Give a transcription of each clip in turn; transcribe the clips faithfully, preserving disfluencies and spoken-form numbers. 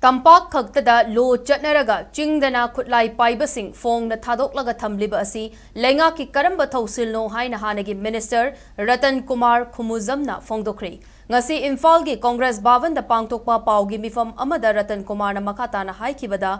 ꯇꯝꯄꯥꯛ ꯈꯛꯇꯗ ꯂꯣ ꯆꯠꯅꯔꯒ ꯆꯤꯡꯗꯅ ꯈꯨꯠꯂꯥꯏ ꯄꯥꯏꯕꯁꯤꯡ ꯐꯣꯡꯅ ꯊꯥꯗꯣꯛꯂꯒ ꯊꯝꯂꯤꯕ ꯑꯁꯤ ꯂꯩꯉꯥꯛꯀꯤ ꯀꯔꯝꯕ ꯊꯧꯁꯤꯜꯅꯣ ꯍꯥꯏꯅ ꯍꯥꯟꯅꯒꯤ ꯃꯤꯅꯤꯁꯇꯔ ꯔꯇꯟ ꯀꯨꯃꯥꯔ ꯈꯨꯃꯨꯖꯝꯅ ꯐꯣꯡꯗꯣꯛꯈ꯭ꯔꯤ꯫ ꯉꯁꯤ ꯏꯝꯐꯥꯜꯒꯤ ꯀꯣꯡꯒ꯭ꯔꯦꯁ ꯚꯥꯕꯟꯗ ꯄꯥꯡꯊꯣꯛꯄ ꯄꯥꯎꯒꯤ ꯃꯤꯐꯝ ꯑꯃꯗ ꯔꯇꯟ ꯀꯨꯃꯥꯔꯅ ꯃꯈꯥ ꯇꯥꯅ ꯍꯥꯏꯈꯤꯕꯗ,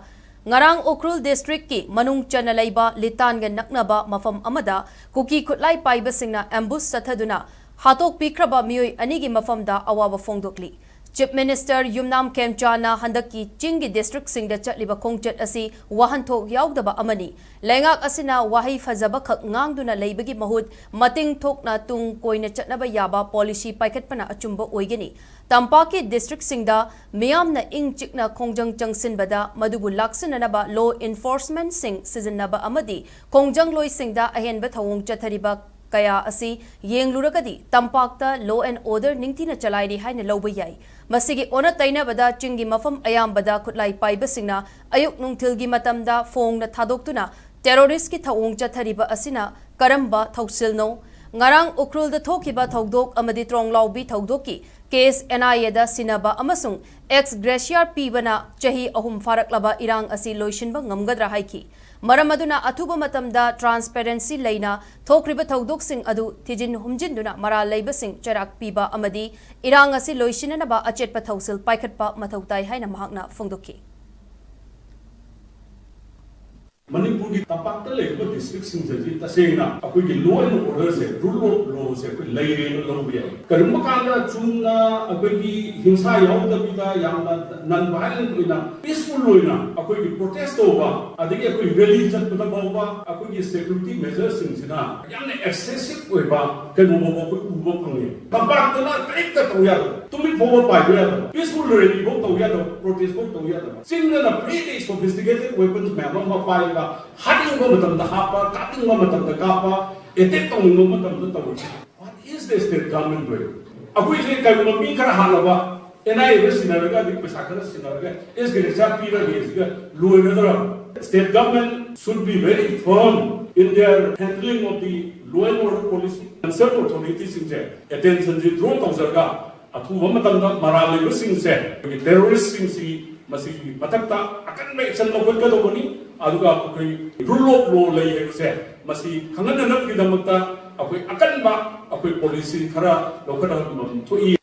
ꯉꯔꯥꯡ ꯎꯈ꯭ꯔꯨꯜ ꯗꯤꯁꯇ꯭ꯔꯤꯛꯀꯤ ꯃꯅꯨꯡ ꯆꯟꯅ ꯂꯩꯕ ꯂꯤꯇꯥꯟꯒ ꯅꯛꯅꯕ ꯃꯐꯝ ꯑꯃꯗ ꯀꯨꯀꯤ ꯈꯨꯠꯂꯥꯏ ꯄꯥꯏꯕꯁꯤꯡꯅ ꯑꯦꯝꯕꯨꯁ ꯆꯠꯊꯗꯨꯅ ꯍꯥꯠꯇꯣꯛꯄꯤꯈ꯭ꯔꯕ ꯃꯤꯑꯣꯏ ꯑꯅꯤꯒꯤ ꯃꯐꯝꯗ ꯑꯋꯥꯕ ꯐꯣꯡꯗꯣꯛꯂꯤ꯫ ꯆꯤꯐ ꯃꯤꯅꯤꯁꯇꯔ ꯌꯨꯝꯅꯥꯝ ꯈꯦꯝꯆꯥꯅ ꯍꯟꯗꯛꯀꯤ ꯆꯤꯡꯒꯤ ꯗꯤꯁꯇ꯭ꯔꯤꯛꯁꯤꯡꯗ ꯆꯠꯂꯤꯕ ꯈꯣꯡꯆꯠ ꯑꯁꯤ ꯋꯥꯍꯟꯊꯣꯛ ꯌꯥꯎꯗꯕ ꯑꯃꯅꯤ꯫ ꯂꯩꯉꯥꯛ ꯑꯁꯤꯅ ꯋꯥꯍꯩ ꯐꯖꯕ ꯈꯛ ꯉꯥꯡꯗꯨꯅ ꯂꯩꯕꯒꯤ ꯃꯍꯨꯠ ꯃꯇꯤꯡ ꯊꯣꯛꯅ ꯇꯨꯡ ꯀꯣꯏꯅ ꯆꯠꯅꯕ ꯌꯥꯕ ꯄꯣꯂꯤꯁꯤ ꯄꯥꯏꯈꯠꯄꯅ ꯑꯆꯨꯝꯕ ꯑꯣꯏꯒꯅꯤ꯫ ꯇꯝꯄꯥꯛꯀꯤ ꯗꯤꯁꯇ꯭ꯔꯤꯛꯁꯤꯡꯗ ꯃꯤꯌꯥꯝꯅ ꯏꯪ ꯆꯤꯛꯅ ꯈꯣꯡꯖꯪ ꯆꯪꯁꯤꯟꯕꯗ ꯃꯗꯨꯕꯨ ꯂꯥꯛꯁꯤꯟꯅꯅꯕ ꯂꯣ ꯏꯟꯐꯣꯔꯁꯃꯦꯟꯠꯁꯤꯡ ꯁꯤꯖꯤꯟꯅꯕ ꯑꯃꯗꯤ ꯈꯣꯡꯖꯪꯂꯣꯏꯁꯤꯡꯗ ꯑꯍꯦꯟꯕ ꯊꯧꯑꯣꯡ ꯆꯠꯊꯔꯤꯕ ꯀꯌꯥ ꯑꯁꯤ ꯌꯦꯡꯂꯨꯔꯒꯗꯤ ꯇꯝꯄꯥꯛꯇ law and order ꯅꯤꯡꯊꯤꯅ ꯆꯂꯥꯏꯔꯤ ꯍꯥꯏꯅ ꯂꯧꯕ ꯌꯥꯏ꯫ ꯃꯁꯤꯒꯤ ꯑꯣꯟꯅ ꯇꯩꯅꯕꯗ ꯆꯤꯡꯒꯤ ꯃꯐꯝ ꯑꯌꯥꯝꯕꯗ ꯈꯨꯠꯂꯥꯏ ꯄꯥꯏꯕꯁꯤꯡꯅ ꯑꯌꯨꯛ ꯅꯨꯡꯊꯤꯜꯒꯤ ꯃꯇꯝꯗ ꯐꯣꯡꯅ ꯊꯥꯗꯣꯛꯇꯨꯅ ꯇꯦꯔꯣꯔꯤꯁ꯭ꯠꯀꯤ ꯊꯧꯑꯣꯡ ꯆꯠꯊꯔꯤꯕ ꯑꯁꯤꯅ ꯀꯔꯝꯕ ꯊꯧꯁꯤꯜꯅꯣ? ꯉꯔꯥꯡ ꯎꯈ꯭ꯔꯨꯜꯗ ꯊꯣꯛꯈꯤꯕ ꯊꯧꯗꯣꯛ ꯑꯃꯗꯤ ꯇ꯭ꯔꯣꯡꯂꯥꯎꯕꯤ ꯊꯧꯗꯣꯛꯀꯤ ꯀꯦꯁ ꯑꯦꯟ ꯑꯥꯏ ꯑꯦꯗ ꯁꯤꯟꯅꯕ ꯑꯃꯁꯨꯡ ꯑꯦꯛꯁ ꯒ꯭ꯔꯦꯁꯤꯌꯥ ꯄꯤꯕꯅ ꯆꯍꯤ ꯑꯍꯨꯝ ꯐꯥꯔꯛꯂꯕ ꯏꯔꯥꯡ ꯑꯁꯤ ꯂꯣꯏꯁꯤꯟꯕ ꯉꯝꯒꯗ꯭ꯔꯥ ꯍꯥꯏꯈꯤ꯫ ꯃꯔꯝ ꯑꯗꯨꯅ ꯑꯊꯨꯕ ꯃꯇꯝꯗ ꯇ꯭ꯔꯥꯟꯁꯄꯦꯔꯦꯟꯁꯤ ꯂꯩꯅ ꯊꯣꯛꯈ꯭ꯔꯤꯕ ꯊꯧꯗꯣꯛꯁꯤꯡ ꯑꯗꯨ ꯊꯤꯖꯤꯟ ꯍꯨꯝꯖꯤꯟꯗꯨꯅ ꯃꯔꯥꯜ ꯂꯩꯕꯁꯤꯡ ꯆꯩꯔꯥꯛ ꯄꯤꯕ ꯑꯃꯗꯤ ꯏꯔꯥꯡ ꯑꯁꯤ ꯂꯣꯏꯁꯤꯟꯅꯅꯕ ꯑꯆꯦꯠꯄ ꯊꯧꯁꯤꯜ ꯄꯥꯏꯈꯠꯄ ꯃꯊꯧ ꯇꯥꯏ ꯍꯥꯏꯅ ꯃꯍꯥꯛꯅ ꯐꯣꯡꯗꯣꯛꯈꯤ꯫ ꯃꯅꯤꯄꯨꯔꯒꯤ ꯇꯝꯄꯥꯛꯇ ꯂꯩꯔꯤꯕ ꯗꯤꯁꯇ꯭ꯔꯤꯛꯁꯤꯡꯁꯤꯗꯤ ꯇꯁꯦꯡꯅ ꯑꯩꯈꯣꯏꯒꯤ law and orderꯁꯦ, rule of lawꯁꯦ ꯑꯩꯈꯣꯏ ꯂꯩꯔꯦꯅ ꯂꯧꯕ ꯌꯥꯏ꯫ ꯀꯔꯤꯒꯨꯝꯕ ꯀꯥꯟꯗ ꯆꯨꯝꯅ ꯑꯩꯈꯣꯏꯒꯤ ꯍꯤꯡꯁꯥ ꯌꯥꯎꯗꯕꯤꯗ ꯌꯥꯝꯅ non violent ꯑꯣꯏꯅ, peaceful ꯑꯣꯏꯅ ꯑꯩꯈꯣꯏꯒꯤ protest ꯇꯧꯕ, ꯑꯗꯒꯤ ꯑꯩꯈꯣꯏ rally ꯆꯠꯄꯗ ꯐꯥꯎꯕ ꯑꯩꯈꯣꯏꯒꯤ security measureꯁꯤꯡꯁꯤꯅ ꯌꯥꯝꯅ excessive ꯑꯣꯏꯕ ꯀꯩꯅꯣ ꯐꯥꯎꯕ ꯑꯩꯈꯣꯏ ꯎꯕ ꯐꯪꯉꯦ꯫ ꯇꯝꯄꯥꯛꯇꯅ ꯀꯔꯤꯝꯇ ꯇꯧ ꯌꯥꯗꯕ, ꯇꯨꯃꯤꯠ ꯐꯥꯎꯕ ꯄꯥꯏꯕ ꯌꯥꯗꯕ, peaceful rally ꯐꯥꯎ ꯇꯧ ꯌꯥꯗꯕ, protest ꯐꯥꯎ ꯇꯧ ꯌꯥꯗꯕ꯫ ꯆꯤꯡꯗꯅ very sophisticated weapons ꯃꯌꯥꯝ ꯑꯃ ꯄꯥꯏꯔꯒ ꯍꯥꯠꯅꯤꯡꯕ ꯃꯇꯝꯗ ꯍꯥꯠꯄ, ꯀꯥꯞꯅꯤꯡꯕ ꯃꯇꯝꯗ ꯀꯥꯞꯄ, attack ꯇꯧꯅꯤꯡꯕ ꯃꯇꯝꯗ ꯇꯧꯔꯤ꯫ What is the state government doing? ꯑꯩꯈꯣꯏꯁꯦ ꯀꯔꯤꯒꯨꯝꯕ ꯃꯤ ꯈꯔ ꯍꯥꯠꯂꯕ, ꯑꯦꯟ ꯑꯥꯏ ꯑꯦꯗ ꯁꯤꯟꯅꯔꯒ, ꯑꯗꯩ ꯄꯩꯁꯥ ꯈꯔ ꯁꯤꯟꯅꯔꯒ, ꯑꯦꯁ ꯒ꯭ꯔꯦꯁꯤꯌꯥ ꯄꯤꯔꯒꯦ ꯁꯤꯒ ꯂꯣꯏꯔꯗ꯭ꯔꯥ? State government should be very firm in their handling of the law and order policy. Concerned authorityꯁꯤꯡꯁꯦ attentionꯁꯤ draw ꯇꯧꯖꯔꯒ, ꯑꯊꯨꯕ ꯃꯇꯝꯗ ꯃꯔꯥꯜ ꯂꯩꯕꯁꯤꯡꯁꯦ, ꯑꯩꯈꯣꯏꯒꯤ terroristꯁꯤꯡꯁꯤ ꯃꯁꯤꯒꯤ ꯃꯊꯛꯇ ꯑꯀꯟꯕ action ꯂꯧꯈꯠꯀꯗꯧꯕꯅꯤ꯫ ꯑꯗꯨꯒ ꯑꯩꯈꯣꯏ rule of law ꯂꯩ ꯍꯥꯏꯕꯁꯦ ꯃꯁꯤ ꯈꯪꯍꯟꯅꯅꯕꯒꯤꯗꯃꯛꯇ ꯑꯩꯈꯣꯏ ꯑꯀꯟꯕ ꯑꯩꯈꯣꯏ policy ꯈꯔ ꯂꯧꯈꯠꯍꯟꯕ ꯊꯣꯛꯏ꯫